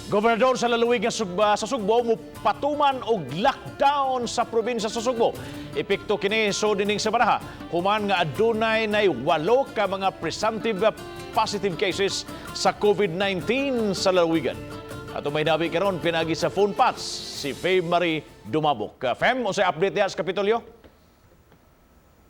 Gobernador sa lalawigan sa Sugbo mopatuman og lockdown sa probinsya sa Sugbo. Epekto kini sud niining semana, human nga adunay nay walo ka mga presumptive positive cases sa COVID-19 sa lalawigan. Ato may nabi karon pinagi sa phone pats si Faye Marie Dumabok. Fem, unsay update diha sa Kapitolyo?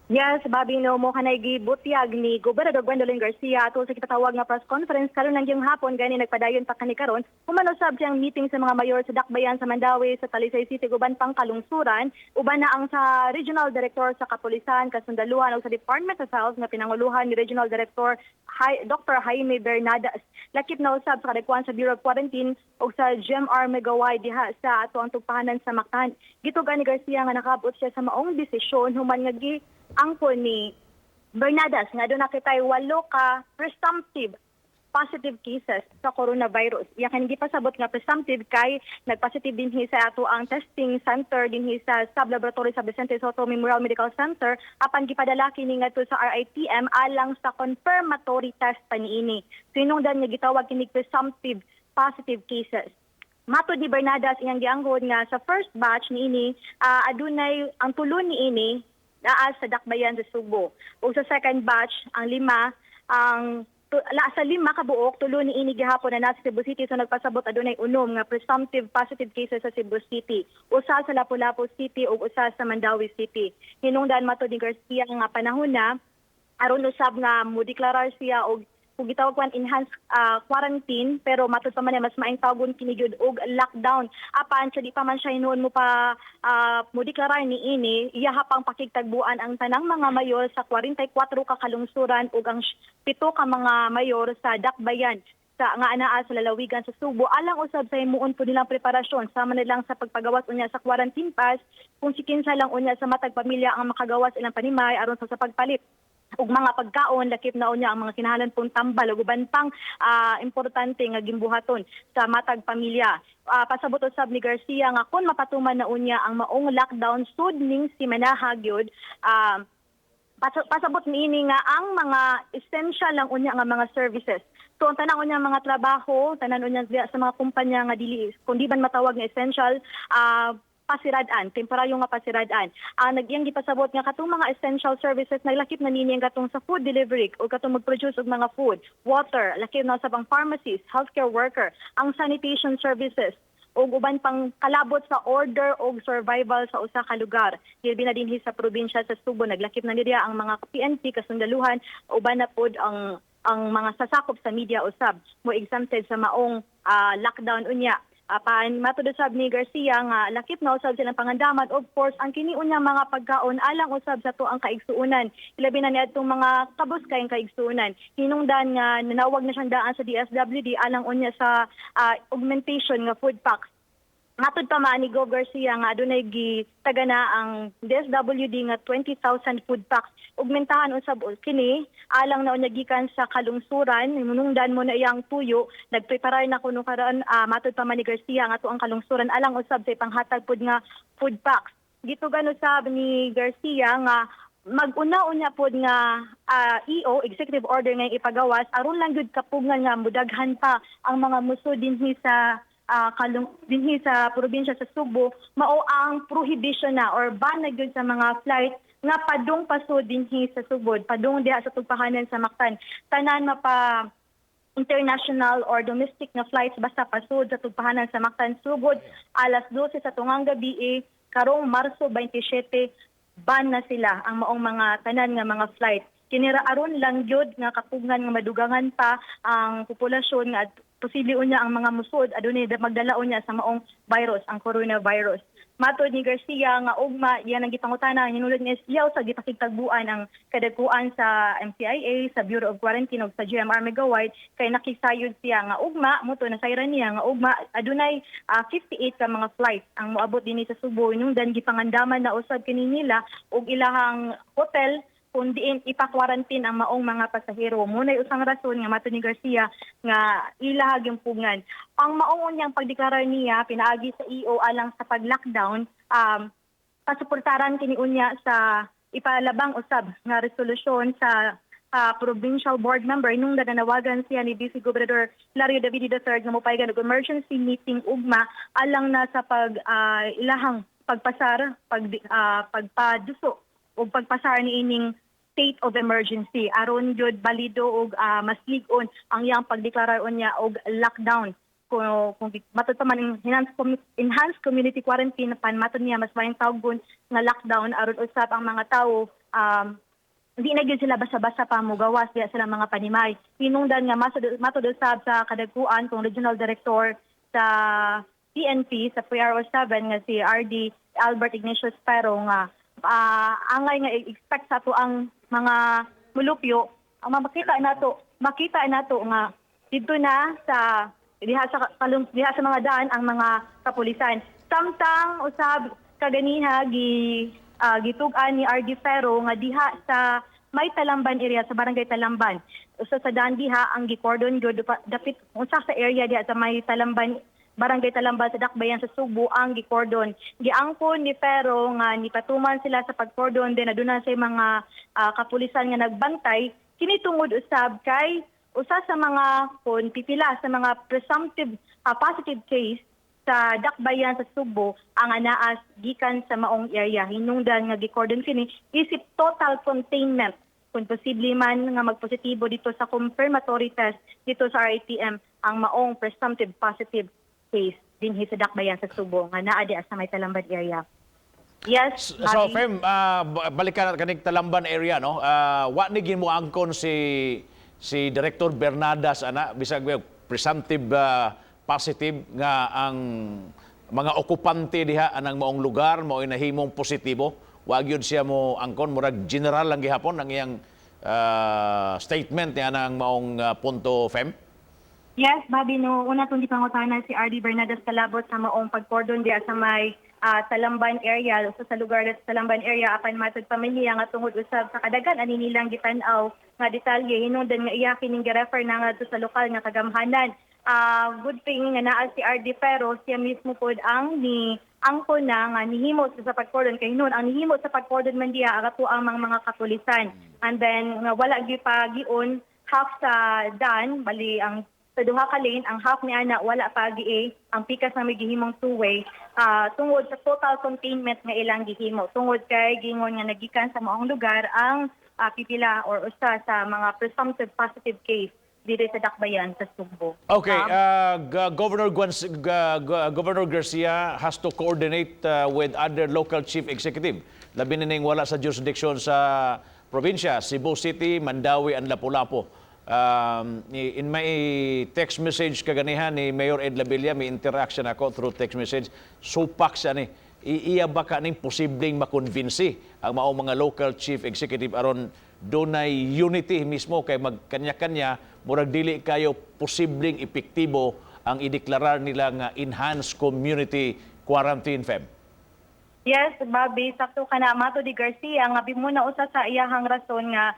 Yes, Bobby, no, mao kanay gibutyag ni Gobernador Gwendolyn Garcia atol sa gipatawag nga press conference karon ng hapon, gani nagpadayon pa kani karon human usab siyang meeting sa mga mayor sa Dakbayan sa Mandaue, sa Talisay City, uban pang kalungsuran, uban na ang sa Regional Director sa Kapulisan, Kasundaluhan ug sa Department of Health nga pinanguluhan ni Regional Director Dr. Jaime Bernadas. Lakip na usab sa kadagkuan sa Bureau of Quarantine ug sa GMR Megawide diha sa ato ang tugpahanan sa Mactan. Gitugan ni Garcia nga nakaabot siya sa maong desisyon human nga gi-angkon ni Bernadas nga aduna kitay walo ka presumptive positive cases sa coronavirus. Iya kani gipasabot nga presumptive kay nagpositive dinhi sa ato ang testing center dinhi sa sub-laboratory sa Vicente Soto Memorial Medical Center, apan gipadala kini ngadto sa RITM alang sa confirmatory test pa niini. Sinungdan nga gitawag kini presumptive positive cases. Matod ni Bernadas, iyang gianghod nga sa first batch niini, adunay ang tulo niini naa sa Dakbayan sa Sugbo. Ug sa second batch, ang lima, ang la, sa lima ka buok, tulo niini gihapon na nasa Cebu City, so nagpasabot adunay unom nga presumptive positive cases sa Cebu City. Usa sa Lapu-Lapu City ug usa sa Mandaue City. Hinungdan matod ni Garcia nga panahon na aron usab nga mo deklarar siya og kung gitawag kwan enhanced quarantine, pero matud pa man niya mas maayong tawagon kini gyud og lockdown. Apan sa di pa man siya hinuon mo deklarar niini, iya pang pakigtagbuan ang tanang mga mayor sa 44 ka kalungsuran ug ang pito ka mga mayor sa Dakbayan sa nga anaa sa lalawigan sa Sugbo alang usab sa himuon po nilang preparasyon, sama nilang sa pagpagawas unya sa quarantine pass kung si kinsa lang unya sa matag pamilya ang makagawas ilang panimay aron sa pagpalit ug mga pagkaon, lakip na unya ang mga kinahanglan pong tambal ug uban pang importante nga gimbuhaton sa matag pamilya. Pasabot usab ni Garcia nga kung mapatuman na unya ang maong lockdown sud ning simanaha gyud, pasabot niini nga ang mga essential lang unya nga mga services. So ang tanan unya mga trabaho, tanan unya diya sa mga kumpanya nga dili kung di man matawag nga essential, pasirad-an, temporaryo nga pasirad-an. Ang nagyang gipasabot nga katong mga essential services, naglakip na nini ang katong sa food delivery o katong mag-produce og mga food, water, lakip na sa pang pharmacies, healthcare worker, ang sanitation services, ug uban pang kalabot sa order og survival sa usa ka lugar. Hilbi na dinhi sa probinsya sa Sugbo, naglakip na niya ang mga PNP, kasundaluhan, uban na pod ang mga sasakop sa media usab mo exempted sa maong lockdown unya. Apan matud usab ni Garcia nga lakip na usab silang pangandaman, of course, ang kini unya mga pagkaon alang usab sa tuang kaigsuonan, ilabi na niadtong mga kabus kayong kaigsuonan. Hinungdan nga nanawag na siyang daan sa DSWD alang unya sa augmentation nga food packs. Matod pa man ni Gov Garcia nga adunay gitaga na ang DSWD nga 20,000 food packs. Augmentahan usab kini alang na unya gikan sa kalungsuran, hinungdan mo na iyang tuyo, nagpreparar na kuno karon, matod pa man ni Garcia nga ang kalungsuran alang usab sa ipanghatag pud nga food packs. Gitugan usab ni Garcia nga mag-una-unya pod nga EO, executive order, nga ipagawas aron lang gyud kapugngan nga mudaghan pa ang mga musod dinhi sa probinsya sa Sugbo, mao ang prohibition na or ban na gyud sa mga flight nga padung pasod dinhi sa Sugbo, padung diha sa tugpahanan sa Mactan. Tanan, mapa international or domestic na flights, basta pasod sa tugpahanan sa Mactan sugod alas 12 sa tungang gabi eh, karong Marso 27, ban na sila ang maong mga tanan nga mga flight. Kinira aron lang gyud nga kapugngan nga madugangan pa ang populasyon nga posible unya ang mga musod adunay magdala unya sa maong virus, ang coronavirus. Matod ni Garcia nga ugma yan ang gipangutana, hinulod niya siya sa gipakigtagbuan ang kadagkuan sa MCIA, sa Bureau of Quarantine ug sa GMR Megawide kay nakisayod siya nga ugma mo to nasayran niya nga ugma adunay 58 ka mga flights ang moabot dinhi sa Sugbo. Dan gipangandaman na usab kini nila ug ilahang hotel kung diin ipa-quarantine ang maong mga pasahero. Muna'y usang rason nga matod ni Garcia nga ilahag yung pugngan. Ang maong unyang pagdeklarar niya pinaagi sa EO alang sa pag-lockdown, pasuportaran kini unya sa ipalabang usab nga resolusyon sa provincial board member nung nanawagan siya ni Vice Gobernador Hilario Davide III nga mopaygan og emergency meeting ugma alang na sa pag ilahang pagpasar pagpaduso o pagpasar ni ining state of emergency aron gyud balido og mas lig-on ang iyang pagdeklarar unya og lockdown kung matud pa man enhanced community quarantine, pan matud niya mas maayong tawgon nga lockdown aron usab ang mga tawo hindi na gyud sila basta-basta pa mogawas diya sila mga panimay. Hinungdan nga matud usab sa kadagkuan kung regional director sa PNP sa PRO 7 nga si RD Albert Ignatius Pero nga angay nga i-expect sa ato ang mga mulupyo ang makita nato nga didto na sa diha sa diha sa mga daan ang mga kapulisan. Samtang usab kaganiha gitug-an ni RD Ferro nga diha sa may Talamban area, sa Barangay Talamban, usa sa daan diha ang gikordon gyud dapit usa sa area diha sa may Talamban, Barangay Talamban sa Dakbayan sa Sugbo ang gikordon. Giangkon ni Ferro nga nipatuman sila sa pagkordon din aduna sa mga kapulisan nga nagbantay kini tungod usab kay usa sa mga kon pipila sa mga presumptive positive case sa Dakbayan sa Sugbo ang anaas gikan sa maong area. Hinungdan nga gikordon kini isip total containment kung posible man nga magpositibo dito sa confirmatory test dito sa RATM ang maong presumptive positive case dinhi sa Dakbayan sa Sugbo nga naa diha sa may Talamban area. Yes, So, Bobby. Fem, balikan na kaning Talamban area, no? Wa ni gimuangkon si si Director Bernadas ana bisag presumptive positive nga ang mga okupante diha anang maong lugar mao nahimong positibo. Wa gyud siya mo angkon, murag general lang gihapon ang iyang statement niya anang maong punto, Fem. Yes, Bobby, no, una tong gipangutana si RD Bernadas kalabot sa maong pagkordon diya sa may Talamban area, sa lugar sa Talamban area, apan matod pa man niya nga tungod usab sa kadagan ani nilang gitan-aw nga detalye, hinungdan nga iya kining girefer na ngadto sa lokal nga kagamhanan. Good thing nga naa si RD Pero siya mismo pod ang ni angko na nga nihimo sa pagkordon kay noon ang nihimo sa pagkordon man diha ang ato ang mga kapulisan. And then nga wala gyud pagion half sa dan, bali ang sa duha ka lane, ang half ni ana wala pa gi ang pikas na may gihimong two-way tungod sa total containment nga ilang gihimo tungod kay gingon nga nagikan sa maong lugar ang pipila or usa sa mga presumptive positive case dito sa Dakbayan sa Sugbo. Okay, Governor Garcia has to coordinate with other local chief executive. Labi na ning wala sa jurisdiction sa probinsya, Cebu City, Mandaue, and Lapu-Lapu. In my text message kaganihan ni Mayor Ed Labilla, may interaction ako through text message. Supak siya ni. Iya ba ka ning posibleng makonbinsi ang maong mga local chief executive aron dunay unity mismo kay magkanya-kanya, murag dili kayo posibleng epektibo ang ideklarar nila nga enhanced community quarantine, Fem? Yes, Bobby, sakto ka na. Mato di Garcia, nga muna usa sa iyahang rason nga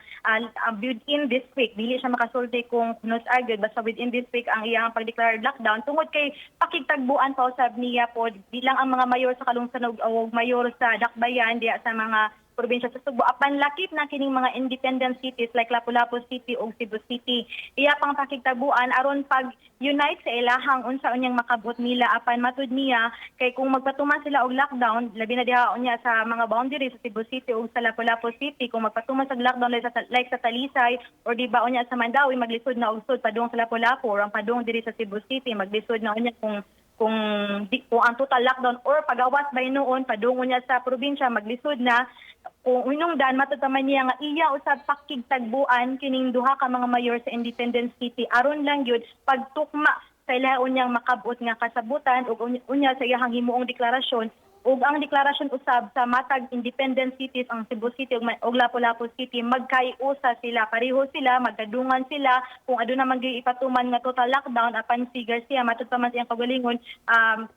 within this week, dili siya makasulti kung kunos agad, basta within this week ang iyahang pagdeclare lockdown. Tungod kay pakigtagbuan pa usab niya po, di lang ang mga mayor sa Kalungsan o mayor sa Dakbayan, diya sa mga probinsya sa Sugbo, apan lakip na kining mga independent cities like Lapu-Lapu City ug Cebu City. Iya pang pakigtabuan aron pag unite sa ilahang unsa unyang makabot nila, apan matud niya kay kung magpatuman sila og lockdown, labi na diha unya sa mga boundary sa Cebu City ug sa Lapu-Lapu City, kung magpatuman sa lockdown like sa Talisay or di ba unya sa Mandaue, maglisod na og sud padung sa Lapu-Lapu, or ang padung diri sa Cebu City maglisod na unya kung ang total lockdown or pagawas ba noon padung unya sa probinsya maglisod na. Kung hinungdan matud pa man niya nga iya usab pakigtagbuan kining duha ka mga mayor sa Independent City aron lang gyud pagtukma sa ilaha unyang makabot nga kasabutan ug unya sa iyahang himuong deklarasyon, ug ang deklarasyon usab sa matag independent cities, ang Cebu City ug Lapu-Lapu City, magkaiusa sila, pareho sila, magkadungan sila kung aduna man gyud ipatuman nga total lockdown. Apan si Garcia, matud pa man sa iyang kaugalingon,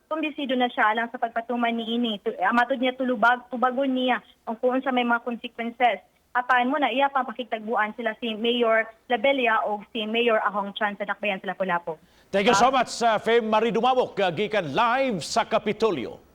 kumbisido na siya alang sa pagpatuman niini. Matud niya tulubag tubagon niya ang kung unsa may mga consequences, apan mo na iya pang pakigtagbuan sila si Mayor Labella o si Mayor Ahong Chan sa Dakbayan sa Lapu-Lapu. Thank you so much, Fem Marie Dumabok, gikan live sa Kapitolyo.